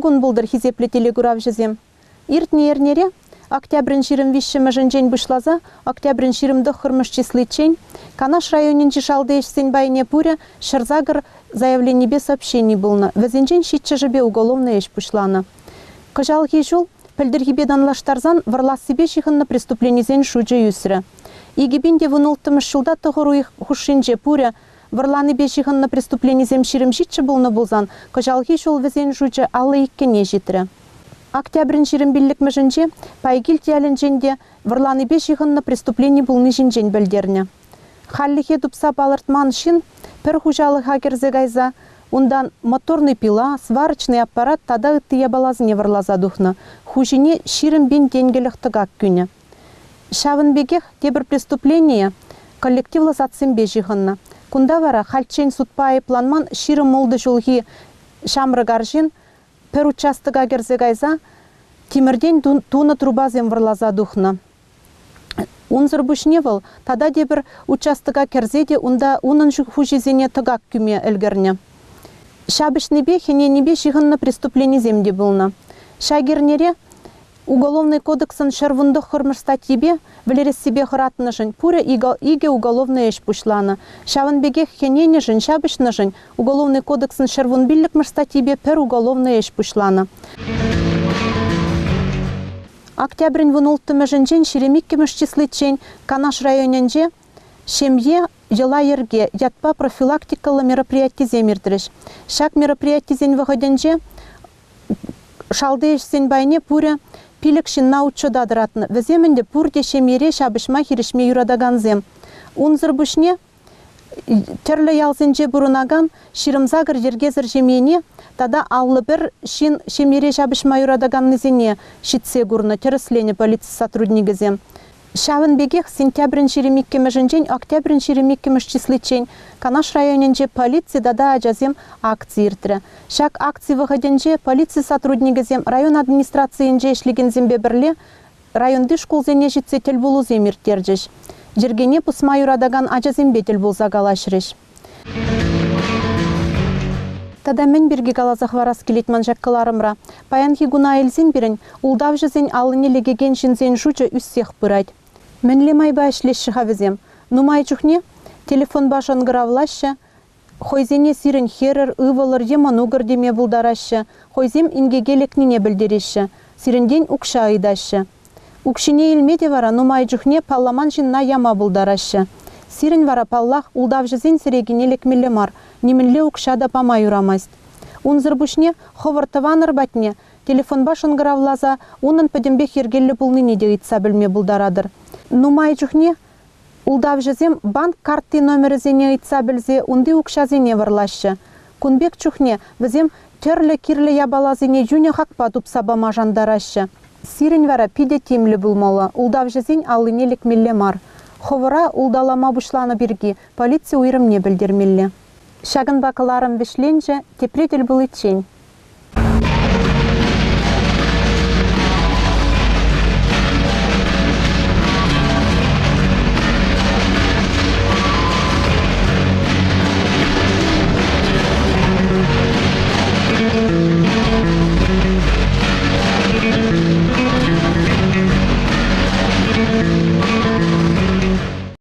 кун пултӑр, хисеплӗ телекуравҫӑсем! Иртнӗ эрнере, октябрӗн 23-мӗшӗнчен пуҫласа октябрӗн 29-мӗш числиччен, Канаш районӗнчи шалти ӗҫсен пайне пурӗ 108 заявленипе сообщени пулнӑ, вӗсенчен ҫиччӗшӗпе уголовнӑй ӗҫ пуҫланӑ. Кӑҫалхи ҫул пӗлтӗрхипе танлаштарсан вӑрлассипе ҫыхӑннӑ преступленисен шучӗ ӳсрӗ. 2016 ҫулта тӑхӑр уйӑх хушшинче пурӗ Вӑрланипе ҫыхӑннӑ преступленисем 27 пулнӑ пулсан, кӑҫалхи ҫул вӗсен шучӗ 52-не ҫитрӗ. Октябрӗн 25-мӗшӗнче Пайкилт ялӗнчен те вӑрланипе ҫыхӑннӑ преступлени пулни ҫинчен пӗлтернӗ. Хальлӗхе тупса палӑртман ҫын пӗр хуҫалӑха кӗрсе кайса унтан моторный пила, сварочный аппарат тата ытти япаласене вӑрласа тухнӑ, хуҫине 20 пин тенкӗлӗх тӑкак кӳнӗ. Ҫавӑн пекех тепӗр преступленийӗ коллективлӑ садсемпе ҫыхӑннӑ. Кунта вара хальччен судпа айӑпланман 26 ҫулхи ҫамрӑк арҫын пӗр участока кӗрсе кайса тимӗртен тунӑ трубасем вӑрласа тухнӑ. Унсӑр пуҫне вӑл тата тепӗр участока кӗрсе те унта унӑн хуҫисене тӑкак кӳме ӗлкӗрнӗ. Ҫапӑҫнипе, хӗненипе ҫыхӑннӑ преступленисем те пулнӑ. Ҫак эрнере Уголовнӑй кодексӑн 119-мӗш статйипе вӗлерессипе хӑратнӑшӑн пурӗ икӗ уголовнӑй ӗҫ пуҫланӑ. Ҫавӑн пекех хӗненӗшӗн, ҫапӑҫнӑшӑн Уголовнӑй кодексӑн 115-мӗш статйипе пӗр уголовнӑй ӗҫ пуҫланӑ. Октябрӗн 16-мӗшӗнчен 22-мӗш числиччен Канаш районӗнче Ҫемье, йӑла-йӗрке ятпа профилактикӑллӑ мероприятисем иртрӗҫ. Ҫак мероприятисен вӑхӑтӗнче Шалти ӗҫсен пайне пурӗ пилӗк ҫынна учета тӑратнӑ. Вӗсем ӗнтӗ пурте ҫемьере ҫапӑҫма-хирӗҫме юратакансем. Унсӑр пуҫне тӗрлӗ ялсенче пурӑнакан 28 йӗркесӗр ҫемьене тата 51 ҫын ҫемьере ҫапӑҫма юратаканнисене ҫитсе курнӑ, тӗрӗсленӗ полици сотрудникӗсем. Ҫавӑн пекех сентябрӗн 22-мӗшӗнчен октябрӗн 22-мӗш числиччен Канаш районӗнче Полици тата ачасем акци иртрӗ. Ҫак акци вӑхӑтӗнче полици сотрудникӗсем район администрацийӗнче ӗҫлекенсемпе пӗрле районти шкулсене ҫитсе тӗлпулусем ирттерчӗҫ. Йӗркене пӑсма юратакан ачасемпе тӗл пулса калаҫрӗҫ. Тата мӗн пирки каласа хӑварас килет ман ҫак кӑларӑмра? Паянхи куна илсен пирӗн ултавҫӑсен аллине лекекен ҫынсен шучӗ ӳссех пырать. Мӗнле майпа ӗҫлеҫҫӗ-ха вӗсем? Нумай чухне телефонпа шӑнкӑравлаҫҫӗ, хӑйсене сирӗн хӗрӗр, ывӑлӑр е мӑнукӑр теме пултараҫҫӗ, хӑйсем инкеке лекнине пӗлтереҫҫӗ, сирӗнтен укҫа ыйтаҫҫӗ. Укҫине илме те вара нумай чухне палламан ҫынна яма пултараҫҫӗ. Сирӗн вара, паллах, ултавҫӑсен сӗрекине лекмелле мар, нимӗнле укҫа та пама юрамасть. Унсӑр пуҫне хӑвӑр тӑванӑр патне телефонпа шӑнкӑравласа унӑн пӗтӗмпех йӗркеллӗ пулнине те ыйтса пӗлме пултаратӑр. Нумай чухне Ултавҫӑсем банк картти номерӗсене ыйтса пӗлсе унти укҫасене вӑрлаҫҫӗ. Кун пек чухне вӗсем тӗрлӗ кирлӗ япаласене йӳнӗ хакпа тупса пама шантараҫҫӗ. Сирӗн вара питӗ тимлӗ пулмалла, ултавҫӑсен аллине лекмелле мар. Хӑвӑра улталама пуҫланӑ пирки полици уйрӑмне пӗлтермелле. Ҫакӑнпа кӑларӑм вӗҫленчӗ, тепре тӗл пуличчен.